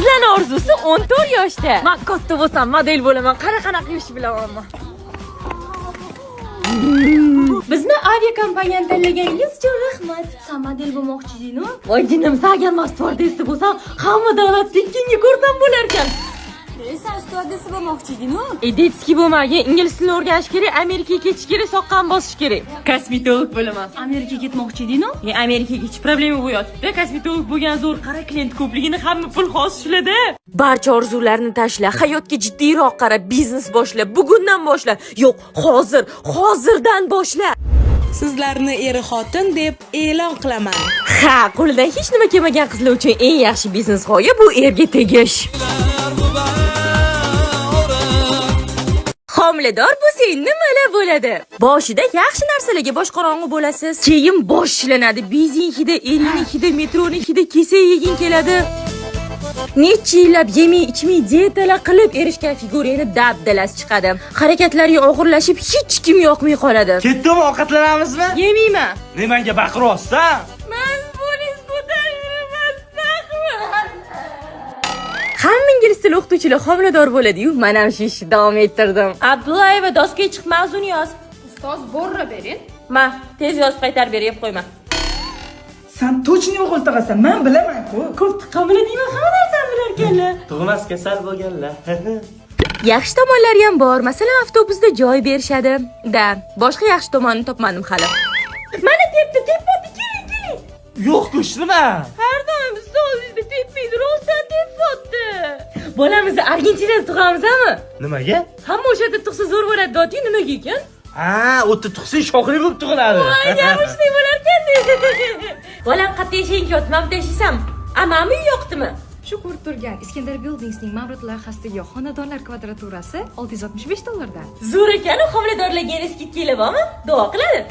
Qizlarning orzusi 14 yoshda. Man katta bo'lsam model bo'laman. Qara, qanaqa yurishni bilamanmi? Bizni aviakompaniyani tanlaganingiz uchun rahmat. San model bo'lmoqchi eding-ku? Voy jinim, san agar man styuardessa bo'lsam, hamma davlat tekinga ko'rsam bo'lar ekan. Sen styuardessa bo'lmoqchi eding-ku? E, детский bo'lmagin, ingliz tilini o'rganish kerak, Amerikaga ketish kerak, soqqani bosish kerak. Kosmetolog bo'laman. Amerikaga ketmoqchi eding-ku? E, Amerikaga hech problema bo'lyotibdi. Kosmetolog bo'lgan zo'r, qara, klient ko'pligini, hamma pul xos shularda. Barcha orzularni tashla, hayotga jiddiyroq qara, biznes boshla, bugundan boshla. Yo'q, hozir, hozirdan boshla. Sizlarni eri xotin deb e'lon qilaman. Ha, qo'lidan hech nima kelmagan qizlar uchun eng yaxshi biznes g'oya bu erga tegish. Homilador bo'lsang nimalar bo'ladi? Boshida yaxshi narsalarga bosh qorong'i bo'lasiz. Keyin bosh ishlanadi. Benzin hidi, eringning hidi, metroni hidi, kesak yeging keladi. Necha yillab yemay ichmay dietalar qilib erishgan figurangni dabdalasi chiqadi. Harakatlaring og'irlashib, hech kim yoqmay qoladi. Ketdimi, ovqatlanamizmi? Yemayman. Nimanga baqiryapsan? Man polis ko'tarib. Hamma ingliz tili o'qituvchilar homilador bo'ladi-yu, men ham shu ishni davom ettirdim. Abdullayeva, doskaga chiqib mavzuni yoz. Ustoz, borra bering. Ma, tez yozib qaytarib ber, yeb qo'yma. San точно o'g'il tug'asan, man bilaman-ku. Ko'p tuqqan biladiman, hamma narsani bilar ekanlar. Tug'mas kasal bo'lganlar. Yaxshi tomonlari ham bor. Masalan, avtobusda joy berishadi. Да, boshqa yaxshi tomonini topmadim hali. Mana tepdi, tepyapti, keling, keling. Yo'q, go'sht nima? Har doim bizni oldingizda tepmaydi, rostdan tepyapti. Bolamizni Argentinada tug'amizmi? Nimaga? Hamma o'sha yerda tug'sa zo'r bo'ladi, dotyu, nimaga ekan? Ha, u yerda tug'sang shoxli bo'lib tug'iladi. Voy, необычный bo'lar ekan. Bolam qayerda yashaging kelyapti? Mana bu yerda yashaysanmi? A, mana bu uy yoqdimi? Shu ko'rib turgan Iskandar Buildingsning Mavrud loyihasidagi xonadonlar kvadraturasi 665 dollardan. Zo'r ekan, homiladorlarga yana скидка bormi? Duo qiladi.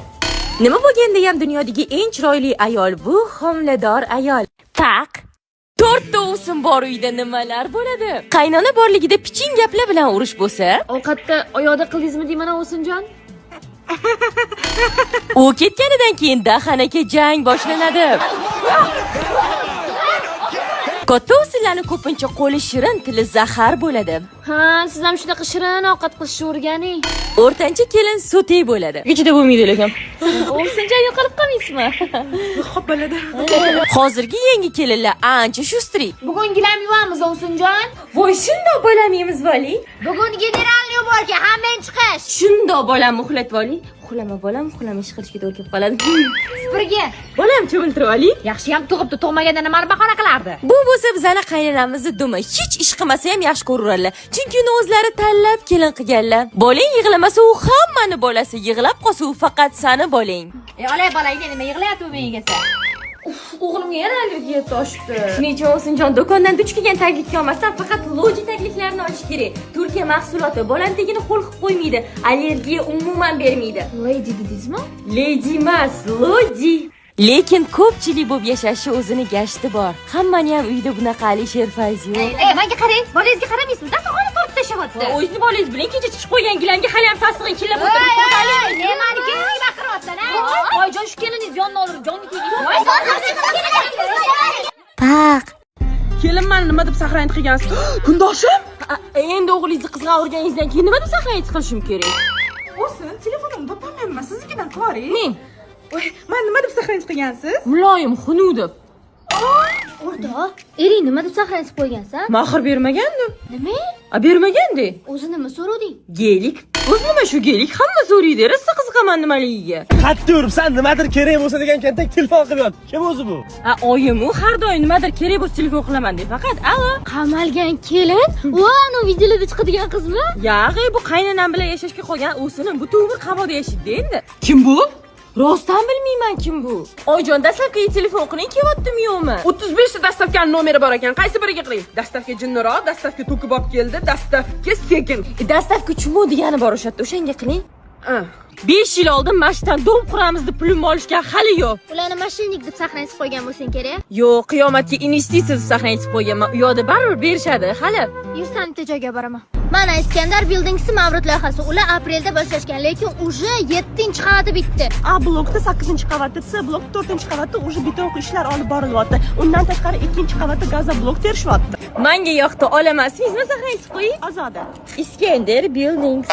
Nima bo'lganda ham dunyodagi eng chiroyli ayol bu homilador ayol. Taq. To'rtta o'sim bor uyda nimalar bo'ladi? Qaynona borligida piching gaplar bilan urush bo'lsa, Ovqatda oyoqda qildingizmi deyman, O'sinjon? U ketganidan keyin dahanaka jang boshlanadi. Katta o'sinlarni ko'pincha qo'li shirin, tili zahar bo'ladi. Ha, siz ham shunaqa shirin ovqat qilishni o'rganing. O'rtancha kelin so'tey bo'ladi. Ichida bo'lmaydi lekin. O'sinjon, yo'qolib qolmaysizmi? Xo'p bo'ladi. Hozirgi yangi kelinlar ancha шустрый. Bugun gilam yuvamiz, O'sinjon. Voy, shundoq bolam emizib oling. Bugun генеральный уборка, hammang chiqish. Shundoq bolam uxlatib oling. Uxlama bolam, uxlama, ish qilishga to'g'ri kelib qoladi. Supurgi. Bolam cho'miltirib oling. Yaxshi ham tug'ibdi, tug'maganda nimani bahona qilardi? Bu bo'lsa bizani qaynonamizni dumi. Hech ish qilmasa ham yaxshi ko'raveradilar. Chunki uni o'zlari tanlab kelin qilganlar. Bolang yig'lamasa u hammani bolasi, yig'lab qolsa u faqat sani bolang. E, olay bolangni, nima yig'layapti bu menga? O'g'limga yana allergiya toshibdi. Shuning uchun, O'sinjon, do'kondan duch kelgan taglikka olmasdan, faqat Loji tagliklarni olish kerak. Turkiya mahsuloti bolani tagini ho'l qilib qo'ymaydi, allergiya umuman bermaydi. Lady dedingizmi? Lady emas, Lodi. Lekin ko'pchilik bo'lib yashashi o'zini gashti bor. Hammani ham uyida bunaqa Alisher Fayz yo'q. E, menga qarang, bolangizga qaramaysizmi? Dasturxonni tortib tashlayapti. O'zingizni bolangiz bilan kecha chiqib qo'ygan gilamga hali ham sassig'in killab o'tiribdi. Nimani kelinga baqiryapsan, a? Oyijon, shu keliningiz yonini olib, jonga tegishdi. Paq. Kelin, mani nima deb saqlanib qilgansiz? Kundoshim? Endi o'g'lingizni qizg'a urganingizdan keyin nima deb saqlanib qilishim kerak? O'sin, telefonimni topolmayapman. Siznikidan qilib. Men Voy, mani nima deb saqlanib qilgansiz? Muloyim, xunuk deb. O'rtoq, ering nima deb saqlanib qo'ygansan? Mahir bermagandim. Nima? A, bermagandi. O'zi nima so'rading? Gelik. O'zi nima shu gelik? Hamma so'raydi. Rosa qiziqaman nimaligiga. Qayerda yuribsan? Nimadir kerak bo'lsa degan kontak telefon qilib yotdi. Kim o'zi bu? A, oyim u har doim nimadir kerak bo'lsa telefon qilaman deb faqat. Alo. Qamalgan kelin? Va, anu videolarda chiqadigan qizmi? Yag'i, bu qaynonam bilan yashashga qolgan o'sinim butun umr qamoqda yashaydi endi. Kim bu? Rostdan bilmayman kim bu. Oyijon, dastlabki telefon qiling, kelyaptimi yo'qmi? 35 ta доставка ni nomeri bor ekan. Qaysi biriga qiling? Доставка jinniroq, доставка to'kib olib keldi, доставка sekin. E, доставка chumo degani bor o'sha yerda, o'shanga qiling. Ah. 5 yil oldin mashdan dom quramiz deb pulimni olishgan, hali yo'q. Ularni мошенник deb saqlanib qo'ygan bo'lsang kerak. Yo'q, qiyomatga investitsiya deb saqlanib qo'yganman. U yoqda baribir berishadi hali. Yursan, bitta joyga boraman. Mana Iskandar Buildings'i Mavrud loyihasi. Ular aprelda boshlashgan, lekin уже 7-qavati bitdi. A blokda 8-qavatda, C blok 4-qavatda уже beton ishlar olib borilyapti. Undan tashqari 2-qavatda gazoblok terishyapti. Manga yoqdi, olaman. Ismingizni saqlaysiz qo'ying. Ozoda. Iskender Buildings.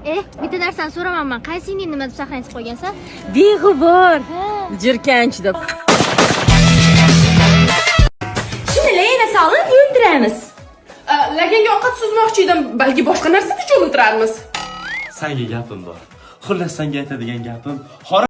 E, bitta narsani so'ramanman. Qaysingni nima deb saqlanib qo'ygansan? Beg'ubor. Jirkanch deb. Shuni laganga solib yuvintiramiz. Laganga ovqat suzmoqchi edim, balki boshqa narsada cho'miltirarmiz. Senga gapim bor. Xullas, senga aytadigan gapim, hora